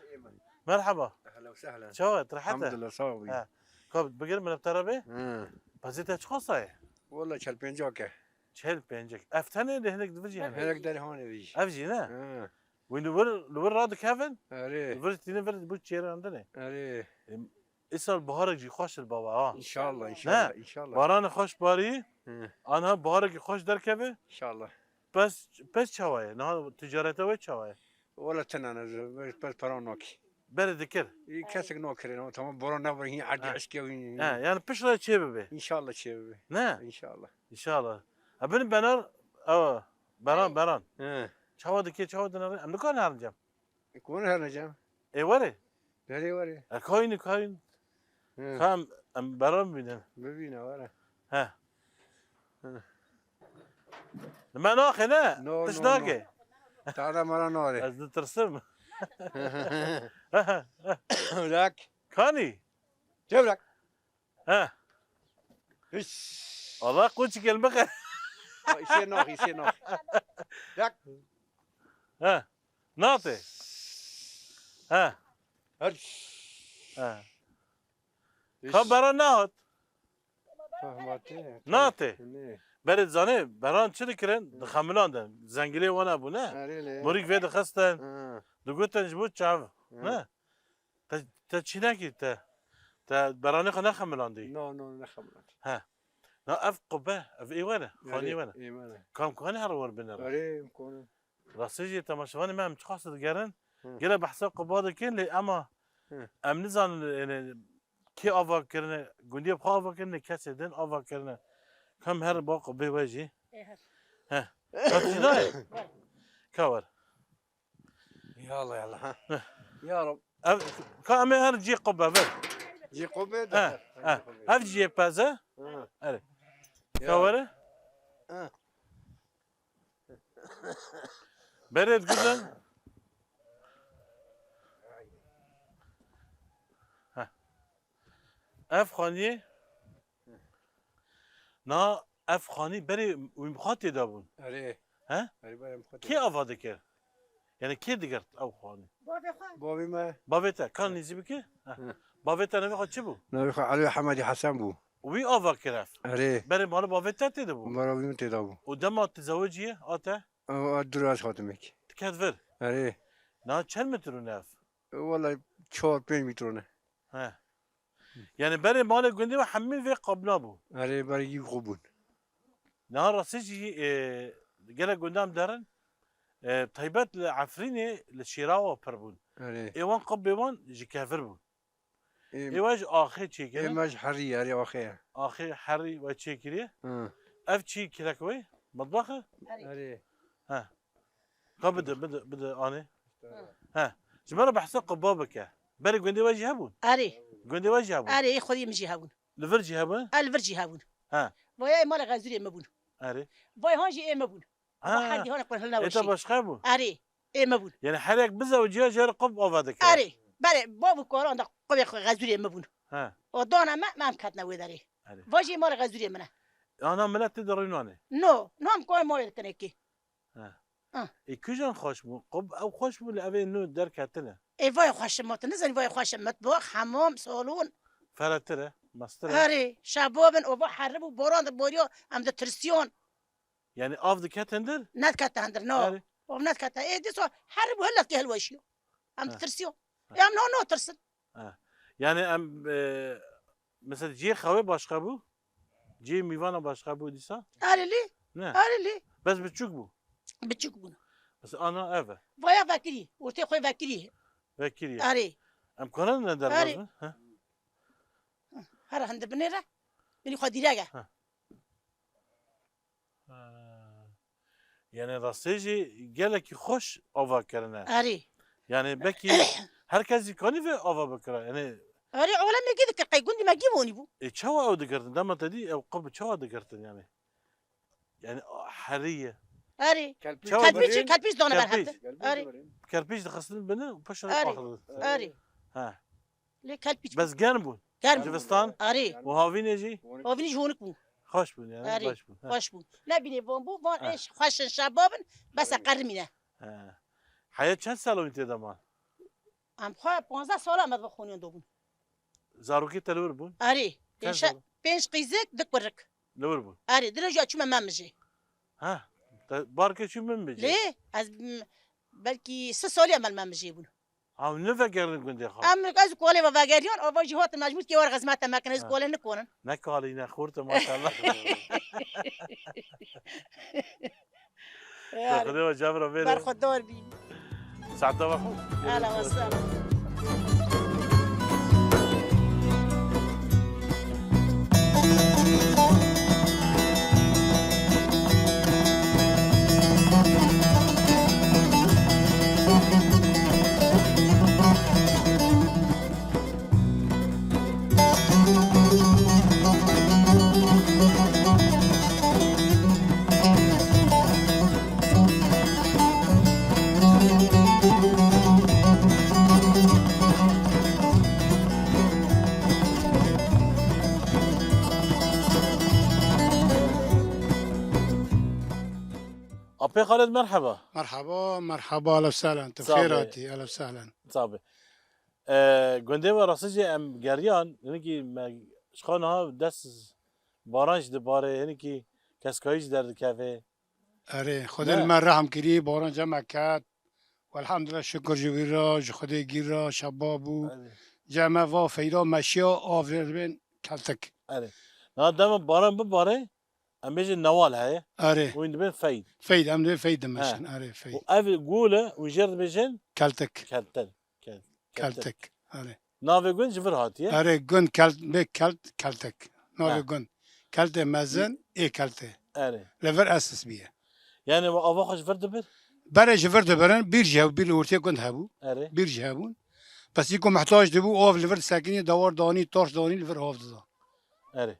Merhaba. Ehlen we sehlen. Çawa, rehet e? Elhamdulillah, sağ ol. He. Ka bigir min te re bê? He. Pezê te çiqas e? Walla çel pêncak e. Çel pêncek. Ev tenê de hinek di vijî hene? Hinek derê hanê vijî. Ev jî ne? He. Wî li wir, li wir radikevin? Erê. Li vir tînin vir bu çêrandinê. Erê. Em, îsal baharek jî xweş li bava ha. İnşallah, Ne? inşallah, inşallah. Baranê xweş barî. He. Anha baharekî xweş derkeve. İnşallah. Pes, pes çawa ye? Niha ticareta we çawa ye? Wala tenane, pes pera nakî. Berê dikir? Î kesek nakirê, ama tamam, boran nabir, hîn erdî Ha. eşkê wî. He, yani piştre çê bibe. İnşallah çê bibe. Ne? İnşallah. İnşallah. Ha, bin benar, ewa, beran, He. beran. He. Çawa dikê, çawa dinare? Em nikarin herincem. E, kon herincem? E, were? Derê were. E, kayın, kayın. He. Ka em, em beran bînin. Bibîne, were. He. He. Li me naxê ne? No, Tiş no, no. nake. Tara mara nare. Ez ditirsim. Dak. Kanî? Cevrak. He. Hiç. Allah, qûçikê li min qe- Ha, îşê nax, îşê nax. Dak. He. Natê. He. Her. He. Hiç. Ka beran nehat? Fehmatê. Natê. Ne. Berê zanê, beran çi dikirin? Hı. Dixemilandin. Zengilê wana bû, ne? Erê lê. Murîk vê dixistin. Hı. Digotin ji bo çav. Hı. Ne? Te, te çi nekî te? Te beranê xwe nexemilandî? No, no, nexemilandî. He. Na ev qube, ev ê were, Erê, xanî were. ê were. Kam kanî her wer binere. Erê, em konin. Rastî jî temaşevanê me em çiqas digerin. Hı. Gele behsa quba dikin, lê ema Hı. em nizanin, yani, kê ava kirine, gundiyê bi xwe ava kirine, kesê din ava kirine. Kam her ba qubê we jî. Ê her. He. Ka tîna ye? Wer. Ka wer. Ya Allah, ya Allah, ha. Heh. Ya Rab. Ev, ka em ê her cî qube vir. Cî qube de. He, he. Ev cî peze. Ha. Erê. Ya. Ka were? Ha. Berê diguzen. Heh. Ev xaniyê. Na ev xanî berê wî mixatê de bûn. Erê. He? Erê, berê mixatê Kê de. ava dikir? Yani kê digirt ew xanî? Bavê xwe. Bavê me. Bavê te, kan nîzî bike? Heh. Hı. Bavê te navê xwe çi bû? Navê xwe Elî Hemedî Hesen bû. Wî ava kir ev? Erê. Berê mala bavê te tê de bû? Mala wî min tê de bû. Û dema tu zewicî ye, a te? A, a, dû ez hatim ek. Tu ket vir? Erê. Na çend metre ne ev? E, wala çar pênc metre ne. He. Yani berê malê gundê we hemî vê qabna bû. Erê, berê yî xwe bûn. Niha rastî jî, e, gelek gundam derin, e, taybet li Efrînê li Şêrawa pir bûn. Erê. Ê wan qibê wan ji kevir bûn. Ê, Ê we ji axê çêkirin? Ê me ji herî, erê axê ye. Axê herî we çêkiriye? Hı. Ev çi kirek we? Mitbax e? Erê. He. Ka bide, bide, bide anê. Hı. He. Ji me re behsa quba bike. Berê gundê we jî hebûn? Erê. Gundê we jî hebûn? Erê, ê xwediyê min jî hebûn. Li vir jî hebûn? E, li vir jî hebûn. He. Vaya ê malê Xezûrê me bûn. Erê. Vay han jî ê me bûn. Ha. Ava her dî hane qur hilna Ê te weşî. başqa bû? Erê, ê me bûn. Yani her yek bizewiciya jê re qub ava dikir. Erê, berê, bav û karan da qubê xwe Xezûrê me bûn. Ha. O dana me, me em ketine wê derê. Erê. Vajî malê Xezûrê min e. Ana milet tê de rûnanê. No, nam koy malê tenekê. Ha. Ah. Ê kujan xweş bû? Qub ew xweş bû li evê nû derketine. Ê vay xweş e, ma tu nizanî vay xweş e, mitbax, hemam, salon. Feretir e, mestir e. Erê, şebabin, ova herib û boran di boriya, em ditirsiyan. Yani av diketin dir? Nedikete hindir, no. Erê. Av nedikete. Ê, dîsa herib û hilet ki hilweşiyo. Em Ha. ditirsiyo. Ha. Ê, em no, no tirsin. Ha. Yani em, e, mesela cihê xewê başqa bû? Cihê mîvana başqa bû dîsa? Erê lê. Ne? Erê lê. Bes biçûk bû? Biçûk bûn. Bes ana ev e. Vaya vekirî. Ortê xwe vekirî. Vekirî. Erê. Em karin ne derbas Erê. bin? Ha? Her hindir binê re. Binî xwe dîrege. Ha. Ha. Yani rastê jî gelekî xweş ava kirine. Erê. Yani belkî her kes jî kanî vê ava bikira. Yani Erê, olemê gî dikir, qey gundî me gî vonî bû. E, çawa ew digirtin? Dema te dî ew qib çawa digirtin yani? Yani herî ye. Erê. Kelpîç. Çawa Kelpîç, birîn? Kelpîç dane ber Kelpîç. Hevdin. Erê. Kelpîç dixistin bini û paşa Erê. Axir. Erê. Ha. Lê kelpîç. Bes germ bûn. Germ bûn. Zivistan. Erê. Û havînê jî? Havînê jî honik bû. Xweş bûn yani, Erê. Baş bûn. Ha. Xweş bû. Ne bînê van bû, van Ha. êş xweş in şebab in, bes e qerimîne. Ha. Heye çend salo wî tê de man? Em xwe panzdeh sala me bi xoniyan dobûn. Zarokê te li wir bûn? Erê. Çend Pênc, sal? Pênc qîzik, du kurik. Li wir bûn? Erê, dirê jî çûme Memijê. Ha, te barkê çû Memijê? Lê, ez, m, belkî sih salî em li Memijê bûn. Ha, hûn nevegerin gundê xwe? Em, ez kolê ve vegeriyan, ava jî hatin mecbûr kê were xizmete me kin, ez Ha. kolê nikonin. Ne kalî, ne xorte, maşallah. Yani. Xwedê we cem re bêre. Berxwedar bî. Saeta we xweş. Hela we ser. Apê Xalid, merheba. Merheba, merheba, ehlen we sehlen. Tu Sağ ol. Xêr hatî, ehlen we sehlen. Sağ ol. E, gundê we rastî jî em geriyan, hinekî me ji xwe niha dest baran jî dibare, hinekî keskayî jî derdikeve. Erê, Xwedê Ne? li me rehm kirî, baran cem me ket. Welhamdulillah, şukur ji wî re, ji Xwedê gîr re, şeba bû. Erê. Cem me va feyda meşiya, av dibên keltik. Erê. Niha dema baran bibare, em bêjin newal heye. Erê. Û hûn dibên feyd. Feyd, em dibên feyd dimeşin. He. Erê, feyd. Û ev gul e, û jêr dibêjin Keltik. keltin. Kel-, keltik. Keltik. Erê. Navê gund ji vir hatiye? Erê, gund Kelt-, bê Kelt-, Keltik. Navê Ha. gund. Keltê mezin, ê Keltê. Erê. Li vir esis bûye. Yani ava xwe ji vir dibir? Berê ji vir dibirin, bîr jî hebû, bîr li ortê gund hebû. Erê. Bîr jî hebûn. Bes yî ku mihtac dibû, av li vir disekinî, dewar danî, taş danî, li vir av dida. Erê.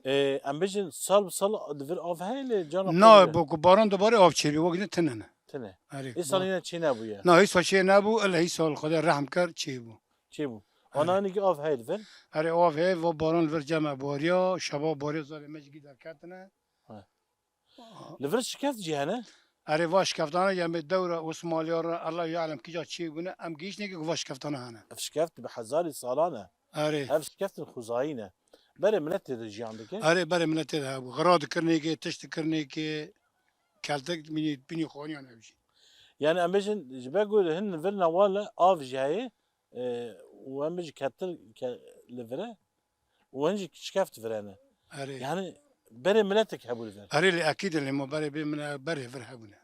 Ê, em bêjin sal bi sal li vir av heye lê cana Na, xwe bo ku baran dibare av çêbî, wek ne tine ne. Tine. Erê, Îsal ba- yine çê nebûye. Na, îsal çê nebû, illa îsal Xwedê rehm kir, çêbû. Çêbû. Erê. Ana hinekî av heye li vir? Erê, av heye, va baran li vir cem me bariya, şeba bariya, zarê me jî gî derketine. He. Aha. Li vir şikeft jî hene? Erê, va şikeftane em ê dewra Osmaliya re, Allahu alem kîja çê bûne, em gihîştine ki va şikeftane hene. Ev şikeft bi hezarî salan e. Erê. Ev şikeftin xuzayî ne. Berê milet tê de jiyan dike? Erê, berê milet tê de hebû. Xira dikirinê ke, tişt dikirinê ke, keltek bînî, bînî xaniyan ev jî. Yani em bêjin, ji ber ku hin vir newal e, av jî heye, e, û em bêjin ketir ke-, li vir e, û hin jî şikeft vir hene. Erê. Yani berê miletek hebû li vir. Erê, lê ekîd e, lê ma berê bê min berê vir hebûne.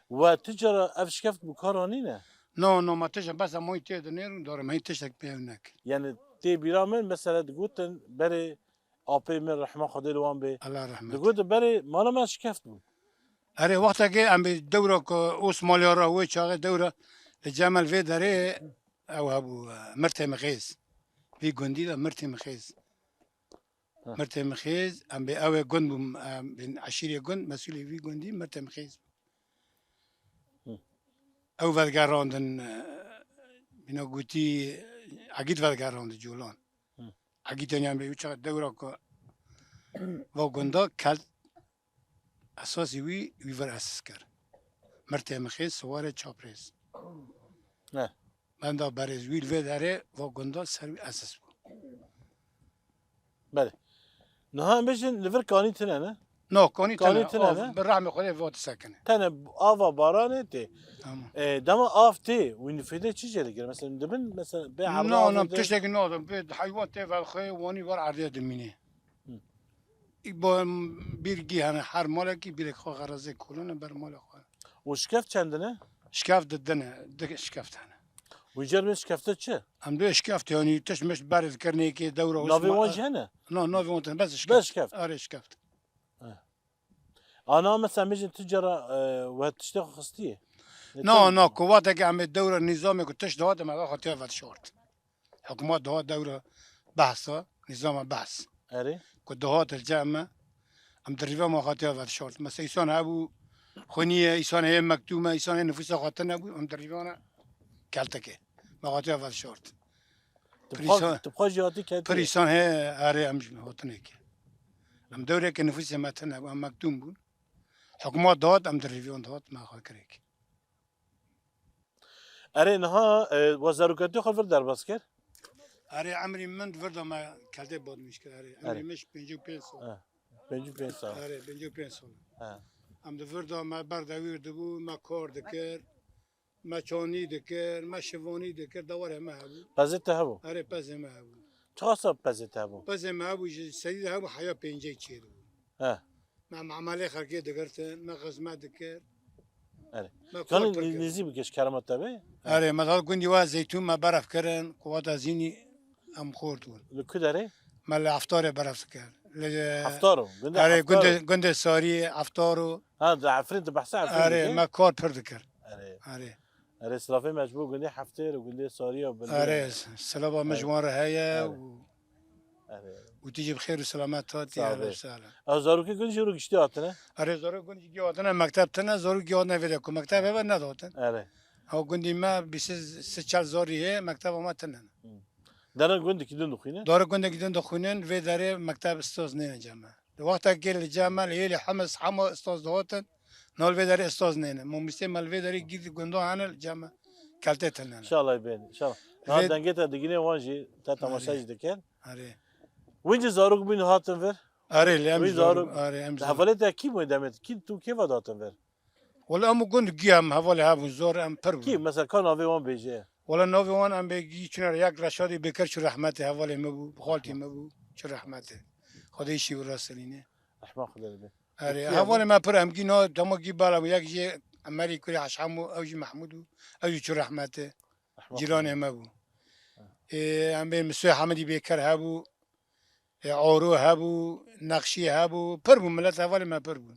We tu cara ev şikeft bi kar anîne? No, no, ma tiştek bes em wî tê dinêrin, dore me hîn tiştek pê ew nek. Yani tê bîra min, mesela digotin berê apê min rehma Xwedê li wan bê. Allah rehmet. Digotin berê mala me şikeft bû. Erê, wextekê em bi dewra ku Osmaliya re wê çaxê dewra li Cemel vê derê ew hebû, e, Mirtê Mixêz. Vî gundî de Mirtê Mixêz. Ha. Mirtê Mixêz, em bê ew ê gund bûm, em bin eşîrê gund, mesûlê vî gundî Mirtê Mixêz bû. Hı. Ew vedigerandin, e, bîna gotî, Egîd vedigerandin colan. Hı. Egîd tenya bê wî çax dewra ku va gunda kelt esasî wî, wî vir esis kir. Mirtê Mixêz, Siwarê Çaprêz. Ne. Benda berêz wî li vê derê va gunda ser wî esis bû. Belê. Niha em bêjin li vir kanî tine ne? No, kanî Kanî tine. tine Av ne? Bi rehmê Xwedê va disekine. Tene ava baranê tê. Tamam. E, dema av tê, wî nifêdê çi jê digire? Mesela dibin, mesela bê erdê No, no, avê de- tiştekî nadim. Bê heywan tê velxê, wanî wer erdê dimînê. Hı. Î bo em bîr gî hene, her malekî bîrek xwe xerazê kolane ber mala xwe. Û şikeft çendine? Şikeft di dine, di şikeft hene. Û cer min şikefte çi? Em dê şikeft, yanî tişt mişt berê dikirinê kê dewra Navê Osman-, wan jî hene? No, navê wan tine, bes şikeft. Bes şikeft. Arê şikeft. Eh. Ana mesela mijin tu cara, e, we tiştê xwe xistiyê? Ne Na, çend? na, ku wateke em ê dewra nîzamê ku tişt dihate me xatiya vedişart. Hikûmet dihat dewra behsa, nîzama behs. Erê. Ku dihat li cem me, em di rîva me xatiya vedişart. Mesela îsan hebû, Xwe niye, îsan heye mektûm e, îsan heye nifûsa xwe tune bû, em dirîvana kelteke. Me xatiya vefşart. Tu Pir bixwe-, îsan, tu bixwe jî hatî keltî pir ye. Îsan heye, erê em ji hatine ke. Em dewreke nifûsê me tune bû, em mektûm bûn. Hikûmet dihat, em dirîvan dihat, me xwe kirek. Erê, niha, e, we zarokatiyê xwe vir derbas kir? Erê, emrî min di vir de me keltê badmîş kir, erê. Erê. Emrî min ji pêncî û pênc sal. Ha, pêncî û pênc sal. Erê, pêncî û pênc sal. Ha. Em di vir de me berdewîr dibû, me kar dikir, me çanî dikir, me şivanî dikir, dewarê me hebû. Pezê te hebû? Erê, pezê me hebû. Çiqas pezê te hebû? Pezê me hebû, ji serî de hebû heya pêncê çêdibû. He. Me memelê xelkê digirtin, me xizmet dikir. Erê. Me Kanî kar nê-, dikir. Nêzî bike ji kerema te be? Erê, me dihat gundî wa Zeytûn me beref kirin, ku wata zînî em xort bûn. Li ku derê? Me li Eftarê beref kir. Li Heftaro, gundê Erê, Heftaro. Gundê, gundê Sariyê, Heftaro. Ha, di Efrîn, tu behsa Efrîn Erê, dikî? Me kar pir dikir. Erê. Erê. Erê, silavê me ji bo gundê Heftêr û gundê Sariya û Bindê. Erê, silava me ji Erê. Wan re heye Erê. û Erê. û tu jî bi xêr û selamet hatî, Sağ ol. Erê, sağ ol. Ew zarokê gund jî ro giştî hatine? Erê, zarok gund jî hatine, mekteb tine, zarok jî hatine vê de ku mekteb hebe nedatin. Erê. Ew gundî me bîst sê çel zarî heye, mekteba me tine. Hı. Dere gundekî din dixwîne? Dere gundekî din dixwînin, vê derê mekteb stoz nêne cem me. Di wextekê li cem me, li hêlê Hemis hema stoz dihatin, nal vê derê stoz nêne. Mamostê me li vê derê gîr di gundan hene li cem me. Keltê tine ne. Înşallah bên, înşallah. Niha Vê dengê te digîne wan jî, te temaşe Erê. jî dikin. Erê. Wî jî zarok bûn hatin vir? Erê, li em Wî zarok, zarok. Erê, em Li zarok. Hevalê te kî bûn demê? Kî tu kê ve datin vir? Wele em û gund giya em hevalê hebûn zor em pir bûn. Kî? Mesela ka navê wan bêje? Wele navê wan em bê gî çûne yek Reşadî Bêker çû rehmetê hevalê me bû, xaltî me bû, çû rehmetê. Xwedê îşî wî rasilîne. Rehma Xwedê be. Erê, Kî hevalê hebû? Me pir em gî na dema gî bala bû, yek jê Emerî kurê Heşam û ew jî Mehmûd û ew jî çû rehmetê. Rehma Cîranê Xwedê. Me bû. Ha. Ê, em bê Misoy Hemidî Bêker hebû. E, Oro hebû, Nexşî hebû, pir bûn, milet hevalê me pir bûn.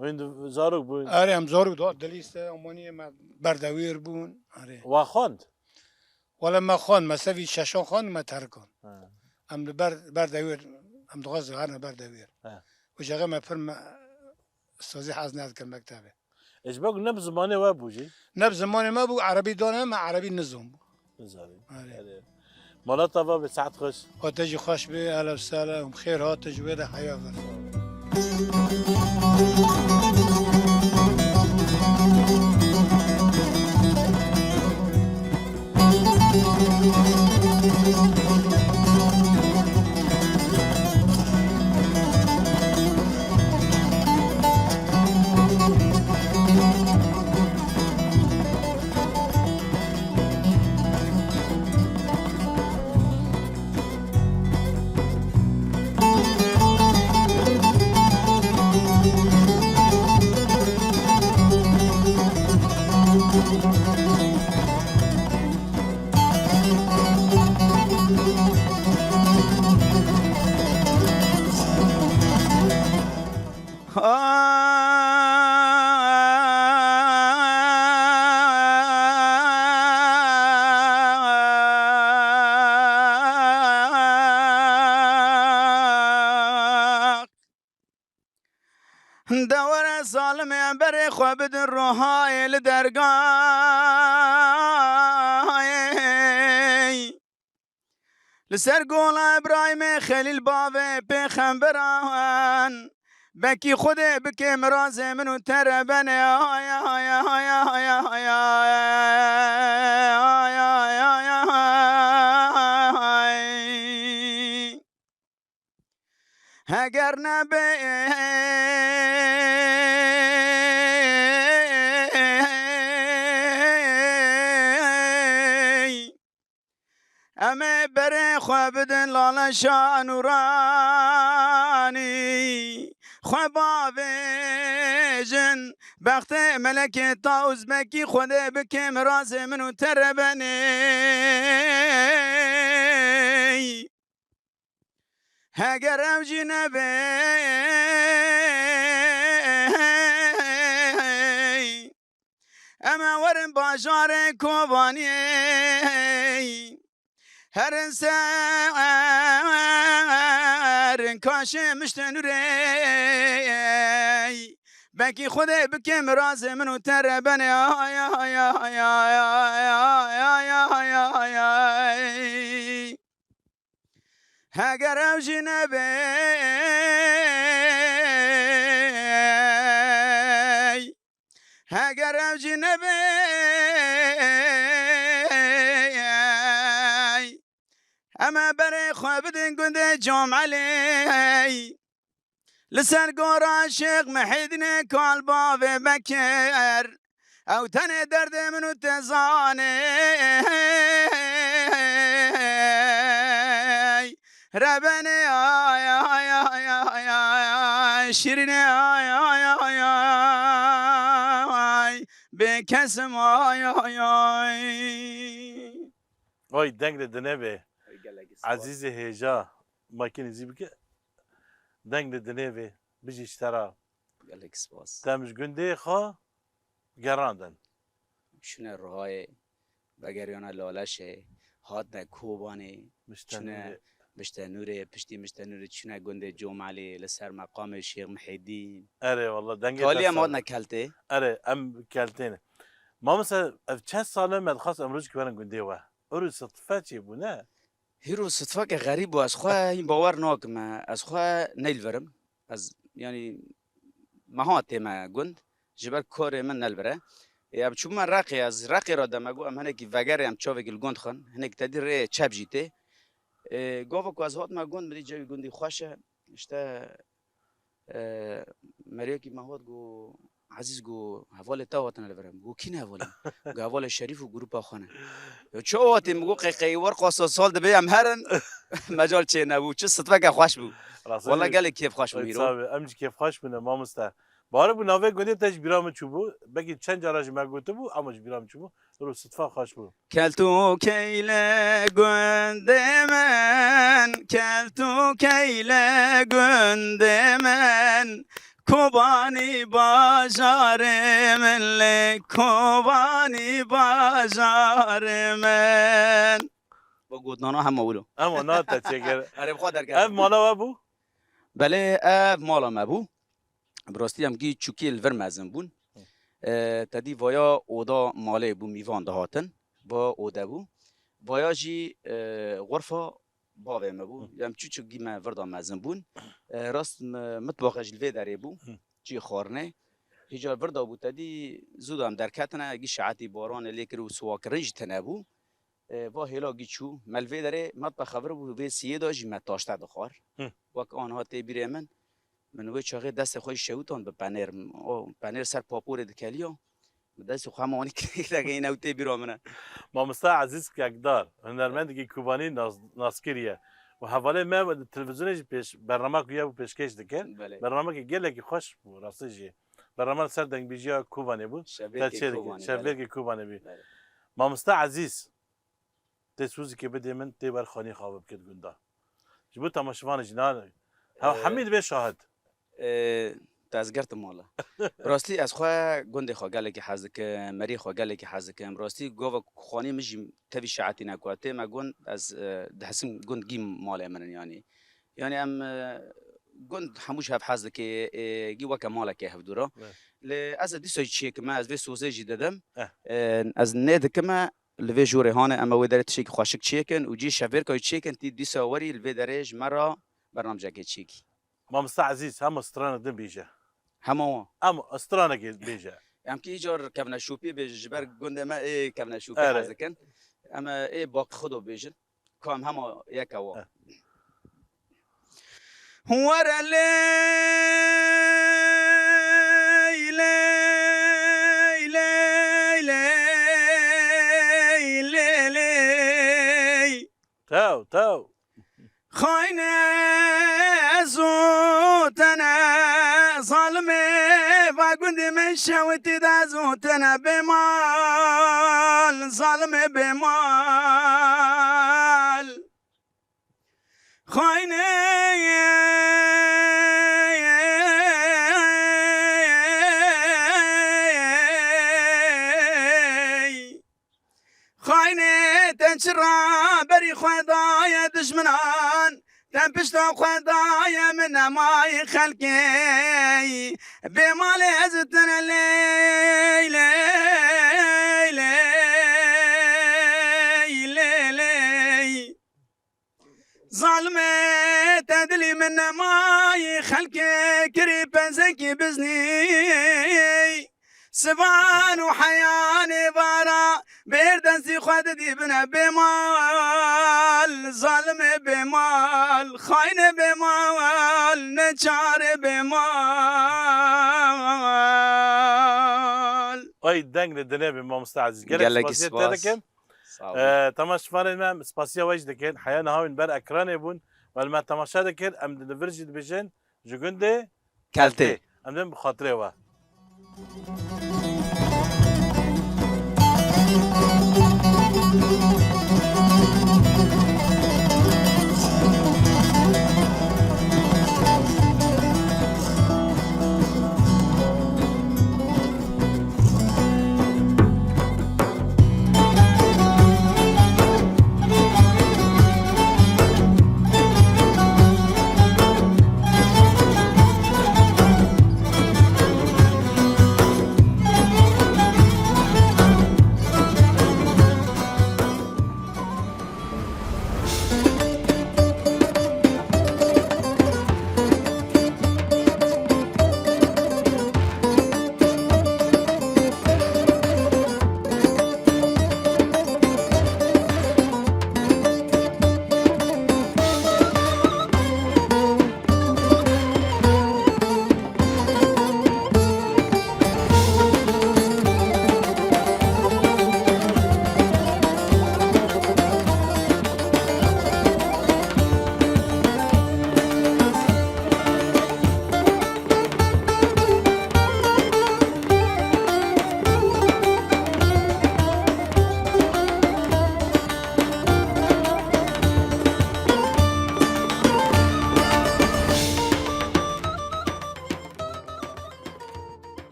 Wîn di zarok bûn. Erê, em zarok da dilîste, omaniyê me berdewîr bûn. Erê. Wa xwend? Wele me xwend, me sevî şeşan xwend, me terkan. Ha. Em li ber, berdewîr, em dixwazin herine berdewîr. Ha. Û jexê me pir me, sazî hez nedikin mektebê. E, ji ber ku ne bi zimanê we bû jî? Ne bi zimanê me bû, erebî dane me, erebî nizan bû. Nizanî. Erê. Erê. Mala te va be, saet xweş. Xwe te jî xweş be, ehlen we sehlen, em xêr hatin ji wê de heya vir. De were zalimê berê xwe bidin rohayê li dergayê. Li ser gola Îbrahîmê Xelîl bavê pêxemberan, bekî Xwedê bike mirazê min û te re benê. Ay, ay, ay. Heger nebe Em ê berê xwe bidin lale şanûranî, xwe bavêjin bextê melekê ta Uzbekî, Xwedê bike mirazê min û te re benê. Heger ew jî nebe, em ê werin bajarê Kobaniyê, herin ser kaşê Miştenûrê. Belkî Xwedê bike mirazê min û te rebenê ay ay ay ay ay ay ay ay ay ay ay. Heger ew jî nebê, heger ew jî nebê, em ê berê xwe bidin gundê Comelê. Li ser gora Şêx Mihîdînê kal bavê Bekir, ew tenê derdê min û te zanê. Rebenê ay ay ay ay ay, şîrînê ay ay ay ay ay, bê kesim ay ay ay. Oy, deng li dinê bê. Gelek spas. Ezîzê hêja, makînê zî bike. Deng li dinê bê. Bijî ji te re. Gelek spas. Te em ji gundê xwe gerandin. Çûne Rihayê, vegeriyane Laleşê, hatine Kobanê, Mişte çûne Nûrê. Mişte Nûrê, piştî Mişte Nûrê çûne gundê Comelê, li ser meqamê Şêx Mihîdîn. Erê, walla, dengê Talî te em sağ hatine Keltê. Erê, em Keltê ne. Mamoste, ev çend sal e me dixwest em rojekê werin gundê we. Ero sidfe çêbû, ne? Hîro sidfeke xerîb bû, ez xwe hîn bawer nakim e. Ez xwe neyliverim. Ez, yanî, meha tême gund. Ji ber karê min nelibire. Ê, em çûbûme Reqê, ez Reqê re de me got, em hinekî vegerê, em çavekî li gund xin. Hinek te dî rê çep jî tê. Ê, gava ku ez hatime gund, min dî cewî gundî xweş e. Îşte, e, meriyekî me hat got, Ezîz got, hevalê te hatine li vir em. Got, kî ne hevalê min? Got, hevalê Şerîf û grupa xwe ne. Ya çi hatî? Min got, qeyqeyî war qasa sal dibe em herin. Mecal çê nebû. Çi sidfeke xweş bû. Rastî Walla jî gelek kêfxweş bû, Oy, Mîro. Sabe, em jî kêfxweş bûne, mamoste. Bawer bû navê gundê te ji bîra min çûbû. Belkî çend cara ji me gotibû, ama ji bîra min çûbû. Ro sidfa xweş bû. Keltûkê li gundê min, keltûkê li gundê min, Kobanî bajarê min lê, Kobanî bajarê min. Bu gotnana hema wilo. Hema na te çêkir. Erê, bi xwe derkeve. Ev mala we bû? Belê, ev mala me bû. Bi rastî em gî çûkiyê li vir mezin bûn. Hı. E, te dî vaya oda malê bû, mîvan dihatin. Va ode bû. Vaya jî, e, xurfa bavê me bû. Hı. Em çû çû gî me vir de mezin bûn. E, rast mi-, mitbaxe jî li vê derê bû. Hı. Cî xwarinê. Hîca vir de bû, te dî zû de em derketine. Gî şeetî baranê lê kir û siwakirin jî tine bû. E, va hêla gî çû. Me li vê derê metbexe vir bû, vê siyê de jî me taşte dixwar. Hı. Wek aniha tê bîrê min, min wê çaxê destê xwe jî şewitand bi penêr. O penêr ser paporê dikeliya. Bi destê xwe hema anî kirêk degeyîne ew tê bîra min e. Mamosta Ezîz Kekdar, hunermendekî Kobanî nas-, naskirî ye. Û hevalê me di televîzyonê jî pêş, bernama ku ye bû pêşkêş dike. Belê. Bernamekî gelekî xweş bû, rastî jî. Bername li ser dengbêjiya Kobanê bû. Şevbêrkê Te çê dike, Kobanê, belê. Şevbêrkê Kobanê bî. Belê. Mamosta Ezîz, tê sozikê bidê min, tê wer xanî xavi bikit gunda. Ji bo temaşevanê jî nane. Hew Ee, hemî dibe şahid. Ee, te ez girtim wala. Rastî ez xwe gundê xwe gelekî hez dikim, merî xwe gelekî hez dikim. Rastî gava ku xanî min jî tevî şeetî ne ku tê me gund, ez, e, dihesim gund gî malê min in yanî. Yanî em, e, gund hemû ji hev hez dike, e, gî weke maleke hevdû re. Evet. Lê ez ê dîsa jî çêkime, ez vê sozê jî didim. Eh. E, ez nê dikime, li vê jorê hane em ê wê derê tiştekî xweşik çêkin û cî şevbêrka wî çêkin, tî dîsa werî li vê derê ji me re bernamcekê çêkî. Mamosta Ezîz, hema stranek din bêje. Hema wan. Em stranekê bêje. Em kî îcar kevneşopî bêje, ji ber gundê me ê kevneşopî Erê. hez dikin. Em ê baqî xwe do bêjin. Ku em hema yek e wa. Eh. Were ley, ley, ley, ley, ley, ley, ley. Tew, tew. Xayne ez û te ne zalimê, va gundê min şewitî de ez û te ne bêmal, zalimê bêmal. Xayne, xayne te çira berî xwe daye dijminan, Te pişta xwe daye min nemayî xelkê. Bê malê ez tine ley, ley, ley, ley, ley. Zalimê te dilî min nemayî xelkê kirî pezekî biznî. Sivan û heyanê vara bêr destî xwe didî bine bêmal. Zalimê bêmal, xaynê bêmal, neçarê bêmal. Ay deng li dinê bi mamoste Ezîz. Gelek Gelekî spasiye te spas. Dikim. Sağ olun. Ee, temaşevanên me, spasiya we jî dikin. Heya niha wîn ber ekranê bûn. Wele me temaşe dikir. Em di vir jî dibêjin. Ji gundê Keltê. Keltê. Em dibin bi xatirê we.